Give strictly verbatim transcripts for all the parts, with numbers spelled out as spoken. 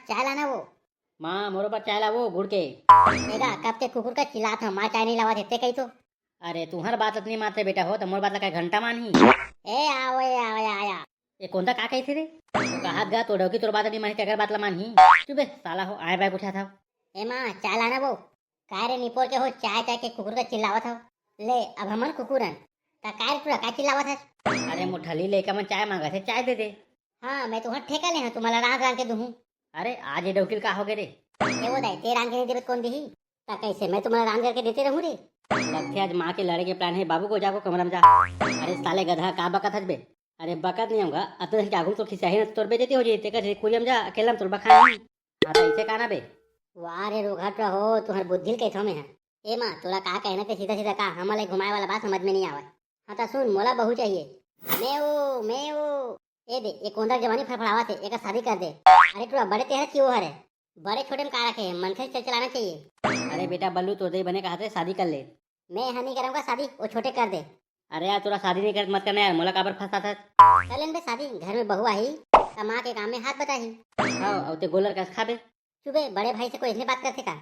चाय लाना वो। माँ, मोरो बर चाय ला वो गुड़ के। देखा, कब के कुकुर का चिल्लात हंव, माँ चाय नहीं लावत हे, ते कही तो। अरे, तुहर बात ला तो नहीं मानथे बेटा हो, त मोर बात ला काय घंटा मानही? ए, आओ, ए, आओ, ए, आया। ए, कोंदा का कहिथे रे? तो कहत गा, तो डौकी तोर बात ला नहीं मानही, तेकर बात ला मानही? चुप बे, साला हो, आए बाय पूछा था। ए माँ, चाय लाना वो। काय रे निपोर के हो, चाय चाय के कुकुर का चिल्लावत हव? ले, अब हमन कुकुर हन। त काय रे टूरा, काय चिल्लावत हस? अरे मोठली, लइका मन चाय मांगत हे, चाय दे दे। हाँ, मैं तुहर ठेका ले हंव, तुम्हारा रांध रांध के दूहूं। अरे, आज ये डौकी ल का होगे रे? ए वो दाई, ते रांध के नहीं देबे त कौन दिही? त कैसे मैं तुम्हारा रांध करके देते रहूं रे? लगथे आज माँ के लड़े के प्लान हे, बाबू को जाको कमरा में जा। अरे साले गधा, का बकत हस बे? अरे बकत नहीं हंव गा, अतने के आगू तो खिसियाही ना, तोर बेइज्जती हो जाही, तेकर से कुरियम जा, अकेला में तोर बखान नहीं। हाँ, तो ऐसे का ना बे? वाह रे रोगहा टूरा हो, तुहर बुद्धि ल कहिथंव मैं हा। ए माँ, तोला का कहना ते सीधा सीधा का, हमन ला घुमाए वाला बात समझ में नहीं आवय। हाँ, त सुन, मोला बहू चाहिए। मैं ओ, मैं ओ। ए दे, ए कोंदा के जवानी फड़फड़ावत हे, एकर शादी कर दे। अरे टूरा, बड़े तेहर की वो हरे। बड़े छोटे में का रखे हे, मनखे से चल चलाना चाहिए। अरे बेटा बल्लू, तोर दई बने कहत हे, शादी कर ले। मैं हा नहीं करंव का शादी, वो छोटे कर दे। अरे यार, तोला शादी नहीं करत मत करना यार, मोला काबर फंसाथस? कर लेन बे शादी, घर में बहू आही, कमा के काम में हाथ बटाही। हाँ, अउ ते गोलर कस खाबे। चुप बे, बड़े भाई से कोई इसने बात करथे का?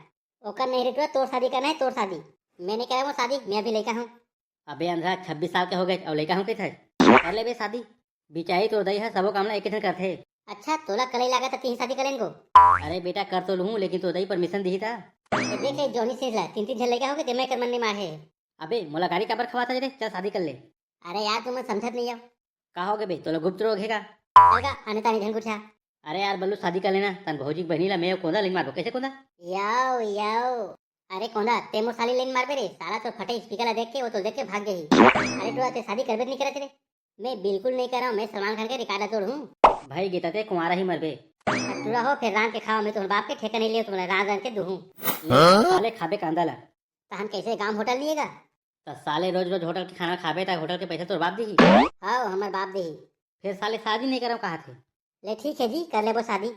ओकर नहीं रे टूरा, तोर शादी करना हे, तोर शादी। मैं नहीं करंव वो शादी, मैं अभी लइका हंव। अबे अंधरा, छब्बीस साल के हो गए अउ लइका हंव कहिथस? कर ले बे शादी। बिचारी तोर दई ह सबो काम ला एके झन करथे। अच्छा, तोला कलई लागत त तिही शादी कर लेन गो। अरे बेटा, कर तो लूहूं, लेकिन तोर दई परमिशन दिही त। ए देख ले जॉनी सिंह ला, तीन तीन झन लइका होगे, ते मैं कर मन नहीं मारे। अबे, मोला गारी काबर खवाथस रे? चल शादी कर ले। अरे यार, तुमन समझत नहीं हव। का होगे बे, तोला गुप्त रोग हे का? चल गा, आने ताने झन गुठिया। अरे यार बल्लू, शादी कर लेना, तहन भौजी के बहिनी ला मैं कोंदा लेन मारबो। कैसे कोंदा? याओ, याओ। अरे कोंदा, ते मोर साली लेन मारबे रे, साला तोर फटे स्पीकर ला देख के, वो तो देख के भाग जाही। अरे टूरा, ते शादी करबे त नहीं करत रे? मैं बिल्कुल नहीं करंव, मैं सलमान खान के रिकॉर्ड ला तोड़हूं। भाई गे त ते कुंवारा ही मरबे। अब टूरा हो, फिर रांध के खाओ, मैं तुम्हारे बाप के ठेका नहीं लेंव, तुम्हारा रांध रांध के दूहूं। ले, साले खाबे कांदा ला। तहन कैसे, गांव होटल नहीं हे गा? त साले रोज रोज होटल के खाना खाबे त होटल के पैसा तोर बाप दिही? हाँ, हमर बाप दिही। फिर साले शादी नहीं करंव कहत हे। ले ठीक हे जी, कर लेबो शादी।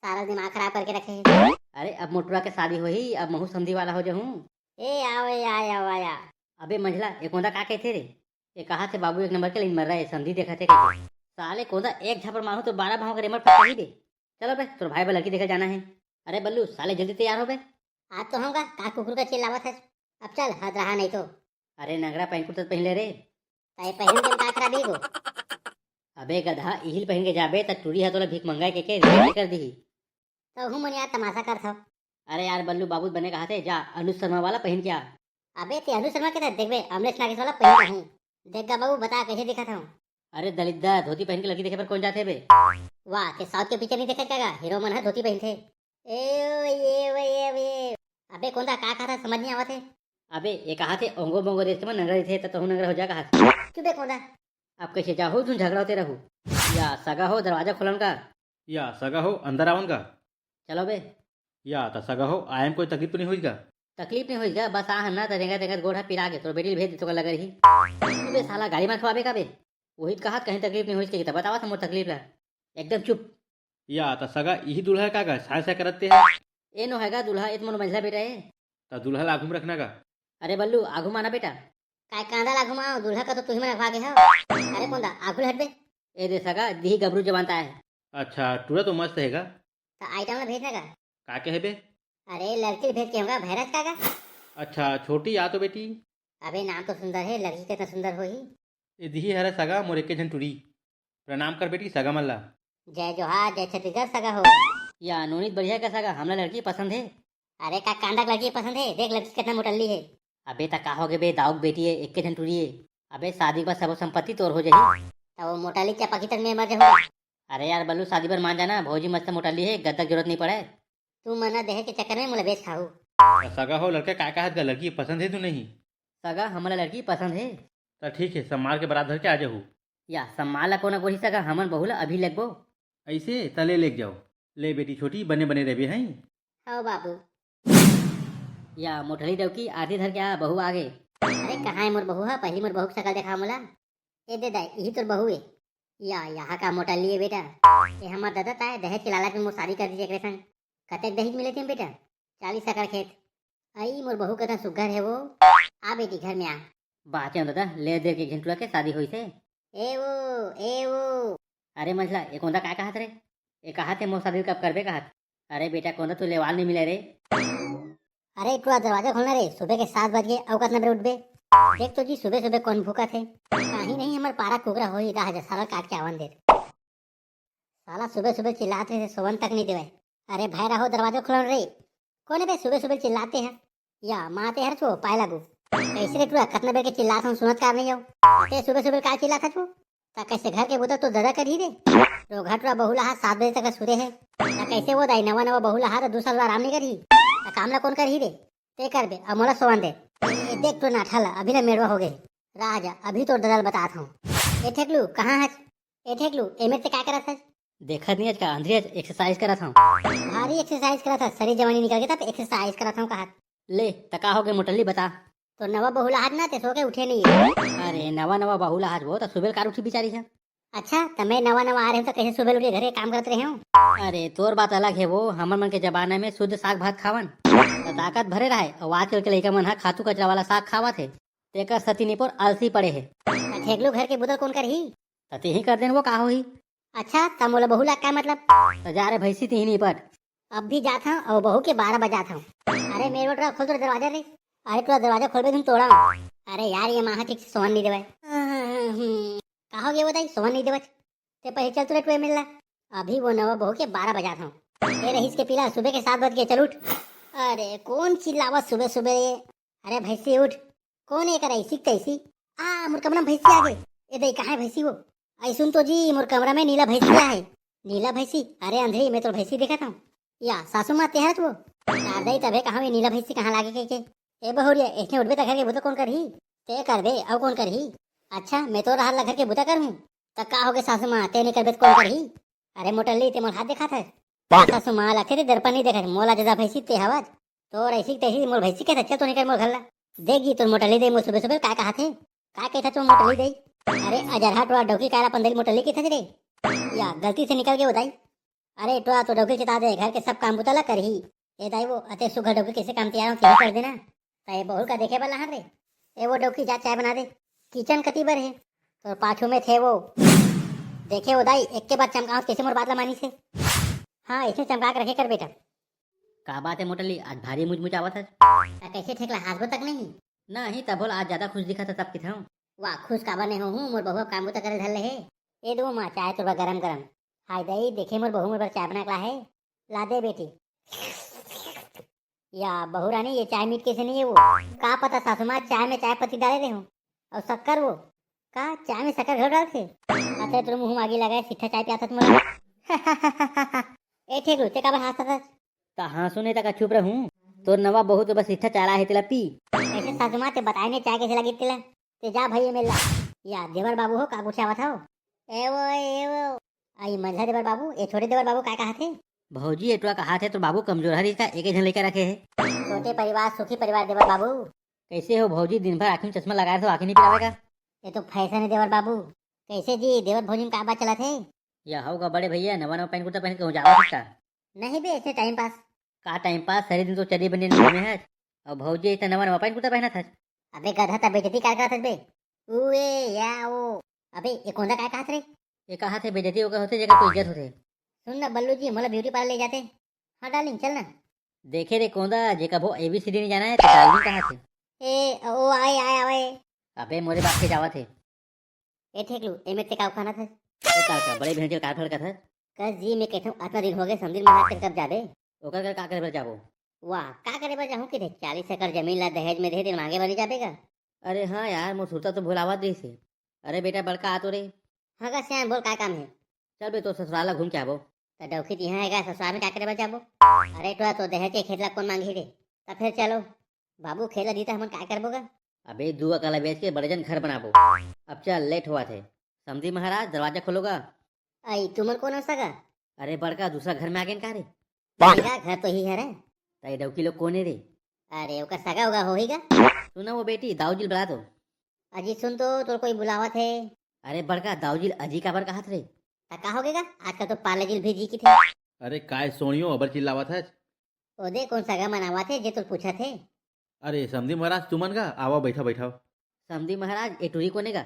सारा दिमाग खराब करके रखे हे। अरे अब मोटुरा के शादी होही, अब महू समधी वाला हो जहूं। ए आओ, ए आया, आया। अबे मंझला, ए कोंदा का कहथे रे? ए कहत हे बाबू एक नंबर के लेन मर रहा है, समधी देखत हे कहिके। साले कोंदा, एक झापड़ मारहूं तो बारह भाव के रेमर फट जाही बे। चलो बे, तोर भाई बर लड़की देखे जाना हे। अरे बल्लू, साले जल्दी तैयार हो बे। आज तो होंगा, का कुकुर का चिल्लावत हस? अब चल, हद रहा नहीं तो। अरे नंगरा पैंट कुर्ता पहिन ले रे। ताई पहिन के का खराबी गो? अबे गधा, इहिल पहिन के जाबे त टूरी ह तोला भीख मंगाए के, के reject कर दिही। तहू मन यार तमाशा करथव। अरे यार बल्लू, बाबू बने कहत हे, जा अनुज शर्मा वाला पहिन के आ। अबे ते अनुज शर्मा के त देखबे, अमलेश नागेश वाला पहिन के आहूं। देख गा बाबू, बता कैसे दिखत हंव। अरे दलिद्दर, धोती पहिन के लड़की देखे बर कौन जाथे बे? वाह, ते साउथ के पिक्चर नहीं देखत का गा? हीरो मन ह धोती पहिनथे। ए ओ, ये ओ, ये ओ, ये। अबे कोंदा, का कहत हे, समझ नहीं आवत हे। अबे ए कहत हे ओंगो बोंगो देश म नंगरा रहिथे त तहू नंगरा हो जा कहत। चुप बे कोंदा। अब कैसे जाहू, झुन झगड़ा होते रहू। या सगा हो, दरवाजा खोलन का। या सगा हो, अंदर आवन का। चलो बे। या त सगा हो, आए म कोई तकलीफ तो नहीं होइस गा? तकलीफ नहीं होइस गा, बस आहन ना, त रेंगत रेंगत गोड़ ह पिरा गे, तोर बेटी ल भेज दे, तोका लग रही। चुप बे साला, गारी मार खवाबे का बे? वही त कहत कहीं तकलीफ नहीं होइस कहिके, त बतावत मोर तकलीफ ला। एकदम चुप। या त सगा, इही दूल्हा का गा, साय साय करत ते हे? ए नो हे गा दूल्हा, ए त मोर मंझला बेटा ए। त दूल्हा ला आघू म रखना का? अरे बल्लू, आघू म आना बेटा। काय कांदा ला आघू म आंव, दूल्हा का तो तुही मन अघवा गे हव। अरे कोंदा, आघू ल हट बे। ए दे सगा, दिही गबरू जवान ताय। अच्छा, टूरा तो मस्त हे गा। त आइटम ला भेजना का? का कहे बे? अरे लड़की ल भेज के होगा, भैरस का गा? अच्छा, छोटी आ तो बेटी। अबे नाम तो सुंदर हे, लड़की कितना सुंदर होही। ए दिही हरे सगा, मोर एके झन टूरी। प्रणाम कर बेटी सगा मन ला। जय जोहार, जय छत्तीसगढ़ सगा हो। या नोनीत बढ़िया का सगा, हमला लड़की पसंद हे। अरे का कांदा के लड़की पसंद हे? देख लड़की कितना मोटल्ली हे। अबे त का होगे बे, दाऊ के बेटी हे, एके झन टूरी हे। अबे शादी के बाद सबो संपत्ति तोर हो जाही। त वो मोटल्ली चपकी तक मैं मर जाहूं। अरे यार बल्लू, शादी बर मान जाना, भौजी मस्त मोटल्ली हे, गद्दा के जरूरत नहीं पड़े। तू मना दहेज के चक्कर में मोला बेच खाहू। त सगा हो लड़का, का कहत गा, लड़की पसंद हे तू नहीं? सगा, हमला लड़की पसंद हे। त ठीक हे, सम्माल के बारात धर के आ जाहू। या सम्माल ला कोन अगोरही सगा, हमन बहू ला अभी लेगबो। ऐसे त ले लेग जाओ। ले बेटी छोटी, बने बने रहबे हई। हव बाबू। या मोटली डौकी, आरती धर के आ, बहू आ गे। अरे कहाँ हे मोर बहू हा? पहली मोर बहू के शकल देखा मोला। ए दे दाई, इही तोर बहू ए। या, यहाँ का मोटल्ली ए बेटा। ए हमर ददा ताय दहेज के लालच में मोर शादी कर दीजिए एकरे संग। कतेक दहेज मिले थे बेटा? चालीस एकड़ खेत। अई मोर बहू कतना सुग्घर हे वो। आ बेटी घर में आ। बाचे ददा, ले दे के घिंटुआ के शादी होइस हे। ए वो, ए वो। अरे मंझला, ए कोंदा काय कहत रे? ए कहत हे मोर शादी कब करबे कहत। अरे बेटा, कोन तू लेवाल नहीं मिले रे? अरे टुरा, दरवाजा खोलना रे, सुबह के सात बज गए, अउ कतना बेर उठबे? देख तो जी, सुबह सुबह कोन भूखा थे? कहीं नहीं, हमर पारा कुकरा होही, रह जा, साला काट के आवन दे। साला सुबह सुबह चिल्लात रहे, सोवन तक नहीं देवे। अरे भाई रहो, दरवाजा खोलन रे। कोन बे सुबह सुबह चिल्लाते हैं? या माते हर छो पाए लागू। कैसे रे टुरा, कतना बेर के चिल्लात हूँ, सुनत कार नहीं हो? ते सुबह सुबह का चिल्लात छो? ता कैसे घर के बुता तो दादा करही रे? तो घर टुरा बहू ला सात बजे तक सुते है। ता कैसे वो दाई, नवा नवा बहू ला तो दू साल आराम नहीं करही? ता काम ला कोन करही रे? ते करबे, अब मोला सोवन दे। ए, देख तो नाठा ला, अभी ना मेड़वा हो गए। राजा, अभी तो दादा ल बतात हूँ। ए ठेकलू, कहाँ हस? ए ठेकलू, एमे ते का करत हस? देखत नहीं आज का अंधरी आज exercise करत हूँ। भारी exercise करत हस, शरीर जवानी निकल के तब exercise करत हूँ कहत। ले, त का हो गए मोटली, बता। तो नवा बहू ला हाथ ना, ते सो के उठे नहीं है। अरे नवा नवा बहू ला हाथ वो, त सुबह कार उठी बिचारी है। अच्छा, त मैं नवा नवा आ रहे हूँ तो कैसे सुबह उठ के घर के काम करत रहे हूँ? अरे तोर बात अलग है वो, हमर मन के जमाना में शुद्ध साग भात खावन, त ताकत भरे रहे, और आजकल के लइका मन ह खातू कचरा वाला साग खावत है, तेकर सती निपोर आलसी पड़े है। त ठेकलू, घर के बुता ल कोन करही? त तेही कर देन वो, का होही? अच्छा, त मोला बहू ला का मतलब? त जा रे भैंसी, तिही निपट। अब भी जात हूँ और बहू के बारह बजात हूँ। अरे मेरवा टुरा, खोल तो दरवाजा रे। अरे टुरा, दरवाजा खोलबे तुम तोड़ा। अरे यार, ये माँ ठीक से सोवन नहीं देवे। का हो गया वो दाई, सोवन नहीं देवत? ते पहले चल तो रे टुए मिल ला। अभी वो नवा बहू के बारह बजात हूँ। ए रहीस के पीला, सुबह के सात बज के, चल उठ। अरे कौन चिल्लावत सुबह सुबह ये? अरे भैंसी उठ। कौन ये करे ऐसी तैसी? आ, मोर कमरा में भैंसी आ गई। ए दे, कहाँ है भैंसी वो? आई सुन तो जी, मोर कमरा में नीला भैंसी है। नीला भैंसी? अरे अंधरी, मैं तो भैंसी देखा था। या सासू माँ, तेहर तो वो। दाई, तबे कहाँ ये नीला भैंसी कहाँ लागे के, के? ए बहुरिया, इसने उठबे त घर के बुता कौन करही? ते करबे, अउ कौन करही? अच्छा, मैं तो रहर ला घर के बुता करहूँ। त का होगे सासू माँ, ते नहीं करबे त कौन करही? अरे मोटली, ते मोर हाथ देखा था। सासू माँ, लगथे ते दर्पण नहीं देखत, मोला जदा भैंसी ते हवत। तोर ऐसी तैसी मोर भैंसी के, चल तो निकल मोर घर ला। देख जी तोर मोटली दे, मोर सुबह सुबह का कहा थे? का कहता तू मोटली दे? अरे अजरहा टुरा, डौकी काला पंदरी मोटली के थच रे? या गलती से निकल गए वो दाई। अरे टुरा तो डौकी चिता दे, घर के सब काम बुता ला करही। ए दाई वो अते सुघर डौकी कैसे काम तियार हो, कर देना। त ये बहू का देखे वाला हन रे। ए वो डौकी, जा चाय बना दे। किचन कति बर है? तो पाछू में थे वो। देखे वो दाई, एक के बाद चमकावत कैसे मोर बात ला मानी से। हाँ, ऐसे चमका के रखे कर बेटा। का बात है मोटली, आज भारी मुचमुचावत हस? त कैसे ठेकला, हासबो तक नहीं? नहीं, तभो ल आज ज्यादा खुश दिखत हस, तब किथंव। वाह, खुश काबर नहीं होहूँ, मोर बहू अब काम बुता करे धर ले हे। ए दो माँ, चाय तोर बर गरम गरम। हाय दई, देखे मोर बहू मोर बर चाय बना के ला हे। ला दे बेटी। या बहू रानी, ये चाय मीठ कैसे नहीं है वो? का पता सासू माँ, चाय में चाय पत्ती डाले रहे हो। और शक्कर वो? का चाय में शक्कर घलो डालथे? अच्छा, तोर मुंह में आगी लगाए, सिट्ठा चाय पियाथस मोला। ए ठेकलू, ते काबर हांसत हस? त हांसू नहीं त का चुप रहूं? तोर नवा बहू तो बस सिट्ठा चाला है, तेला पी। ऐसे सासू माँ, ते बताए नहीं चाय कैसे लगी तेला। ते जा भाई, ये मेला। या देवर बाबू हो, का गुस्सावत हो? ए वो, ए वो। आई मंझला देवर बाबू, ये छोटे देवर बाबू का कहा थे? भौजी, ये टुरा कहा थे, तोर बाबू कमजोर हर इसका एक ही झन लइका रखे है। छोटे परिवार सुखी परिवार देवर बाबू। कैसे हो भौजी, दिन भर आँखी में चश्मा लगाए रहो, आँखी नहीं पिरावे का? ये तो फैशन है देवर बाबू। कैसे जी, देवर भौजी में का बात चला थे? या होगा बड़े भैया, नवा नवा पैंट कुर्ता पहन के कहूँ जावा सकता? नहीं बे, ऐसे टाइम पास। का टाइम पास, सारे दिन तो चड्डी बनियान में घूमे है। और भौजी इतना नवा नवा पैंट कुर्ता पहना था। अबे गधा, तब बेइज्जती का करत हस बे? ऊ ए या ओ। अबे ये कोंदा का कहत रे? ये कहा थे बेइज्जती ओकर होथे जेकर कोई इज्जत होथे। सुन ना बल्लू जी, मोला ब्यूटी पार्लर ले जाते। हाँ डार्लिंग, चल ना। देखे रे कोंदा, जे कभो एबीसीडी नहीं जाना है तो डार्लिंग कहा थे। ए ओ आए आए आए। अबे मोरे बाप के जावत है। ए ठेकलू, एमे ते का उखानत हस? ए काका, बड़े भेंचर का भड़कत हस? कस जी, मैं कहथंव, अतना दिन हो गए, समदिर महाराज के कब जाबे? ओकर कर का करे बर जाबो? वाह, का करे बर जाहूं कि रे, चालीस एकड़ जमीन ला दहेज में दे दे, मांगे बर नहीं जाबे का? अरे हाँ यार, मोर सुरता तो भुलावत रहिस हे। अरे बेटा, बड़का आ तो रे। हाँ गा सियान, बोल, का काम है? चल बे, तो ससुराल ला घूम के आबो। त डौकी तिहां है गा, ससुराल में का करे बर जाबो? अरे टुरा, तो दहेज के खेत ला कौन मांगही रे? त फिर चलो। बाबू, खेत ला दी त हमन काय करबो गा? अबे, दू एकड़ ला बेच के बड़े जन घर बनाबो। अब चल, लेट होवत हे। समधी महाराज, दरवाजा खोलो गा। अई, तुमन कोन हो सगा? अरे बड़का, दूसरा घर में आ गेन का रे? नहीं गा, घर तो ही हरे। त ये डौकी लोग कोन हे रे? अरे, ओकर सगा होगा, होही गा। सुना वो बेटी, दाऊ जी ल बला तो। अजी सुन तो, तोर कोई बुलावत हे। अरे बड़का, दाऊ जी ल अजी काबर कहत रे? त का होगे गा? आजकल तो पार्ले जी ल भी जी किथे। अरे काय सोनियो, अबर चिल्लावत हस? ओदे कोन सगा मन आवत हे जे तोर पूछत हे? अरे समधी महाराज, तुमन गा, आवा, बैठा, बैठा। समधी महाराज, ए टूरी कोने गा?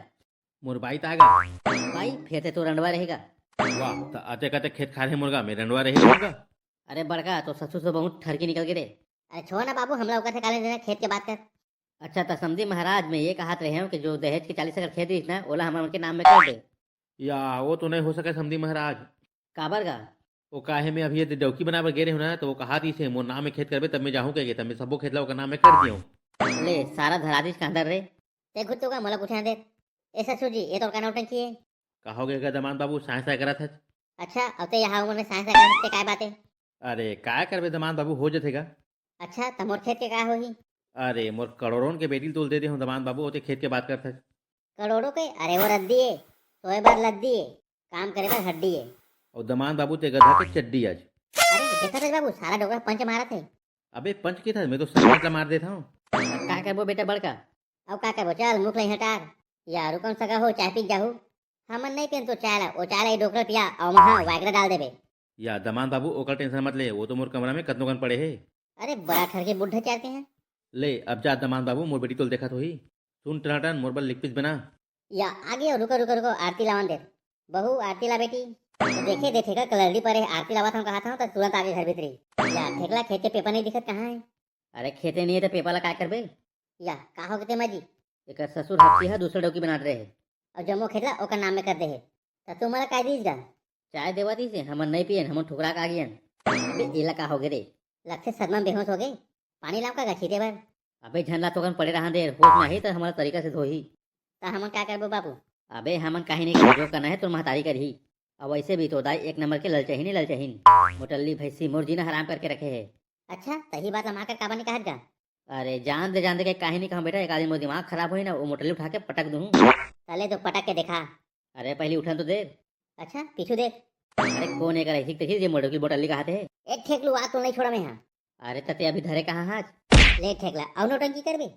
मोर बाई त आगा। बाई, फेर ते तो रंडवा रहेगा। वाह, त अते कते खेत खार हे मुर्गा में रंडवा रहे होगा। अरे बड़का, तो ससुर से बहुत ठरकी निकल गे रे। अरे छोड़ ना बाबू, हमला ओकर से का लेना देना, खेत के बात कर। अच्छा, त समधी महाराज, मैं ये कहत रहे हूँ कि जो दहेज के चालीस एकड़ खेत रहिस ना, ओला हमर मन के नाम में कर दे। या, वो तो नहीं हो सके समधी महाराज। काबर गा? वो काहे, मैं अभी ये डौकी बनाए बर गे रहे हूँ ना, तो वो कहा थी से मोर नाम में खेत करबे, तब मैं जाहूँ कह के, तब मैं सबो खेत ला ओकर नाम में कर दियो। ले, सारा धरा दिस कांदर रे। ते खुद तो का मोला पूछना दे। ए ससुर जी, ये तो का नौटंकी है? का हो गया दमांद बाबू, साय साय करत हच? अच्छा, अब ते यहाँ उम्र में साय साय करत हच, ते काय बात है? अरे, काय करबे दमांद बाबू, हो जथे गा। अच्छा, त मोर खेत के का होही? अरे, मोर करोड़ों के बेटी ल तोल दे दे हूँ दमांद बाबू, ओते खेत के बात करत हच। करोड़ों के? अरे वो रद्दी है, सोए बर लद्दी है, काम करे बर हड्डी है। और दमांद बाबू ते गधा के चड्डी आज। अरे देखत हच बाबू, सारा डोकरा पंच मारत है। अबे पंच के था, मैं तो सरपंच ला मार देता हूँ। का करबो बेटा बड़का? अब का करबो, चल मुख लई हटार। या रुकन सगा हो, चाय पी जाहू। हमन नहीं पियन तो चाय ला, वो चाय ला ये डोकरा पिया, और वहाँ वायग्रा डाल देबे। या दमांद बाबू, ओकर टेंशन मत ले, वो तो मोर कमरा में कतनो कन पड़े हे। अरे बड़ा ठरकी बुढ़ा चार के हैं। ले, अब जा दमांद बाबू, मोर बेटी तोल देखत होही। सुन टनाटन, मोर बर लिखपिस बना। या आ गयो, रुको रुको रुको, आरती लावन दे। बहू आरती ला बेटी। तो देखे दे ठेकला कलरली परे, आरती लावत हम कहा था तो तुरंत आगे घर भीतरी। या ठेकला, खेत के पेपर नहीं दिखत कहाँ है? अरे खेते नहीं है तो पेपर ला काय करबे? या का हो गए ते माँ जी? एकर ससुर हफ्ती है दूसरा डौकी बनात रहे। और जम्मो खेतला ओकर नाम में कर दे है। तो तू मोला काय दीस गा? चाय देवा दीस है, हमन नहीं पियन, हमन ठुकरा के आ गयन। अबे एला का हो गए रे? लगथे सदमा में बेहोश हो गए। पानी लाव का गा छीटे बर? अबे झन ला तो कन पड़े रहा दे, होश नहीं तो हमारा तरीका से धोही। त हमन का करबो बाबू? अबे हमन काहे नहीं करबो, जो करना है तोर महतारी करही। अब वैसे भी तो दाई एक नंबर के ललचहिन ही ललचहिन। मोटल्ली भैंसी मोर जीना हराम करके रखे है। अच्छा, तही बात ला माँ कर काबर नहीं कहत गा? अरे जान दे जान दे के काहे नहीं कहूँ बेटा, एक आदमी मोर दिमाग खराब होही ना, वो मोटल्ली उठा के पटक दूँ। तले तो पटक के देखा। अरे पहली उठन तो दे। अच्छा, पीछू देख। अरे कोन एकर ऐसी तैसी जे मोटल्ली बोटल्ली कहत है? ए ठेकलू, आ तो नहीं छोड़ा मैं हाँ। अरे तते अभी धरे कहाँ हाथ? ले ठेकला, अउ नौटंकी करबे?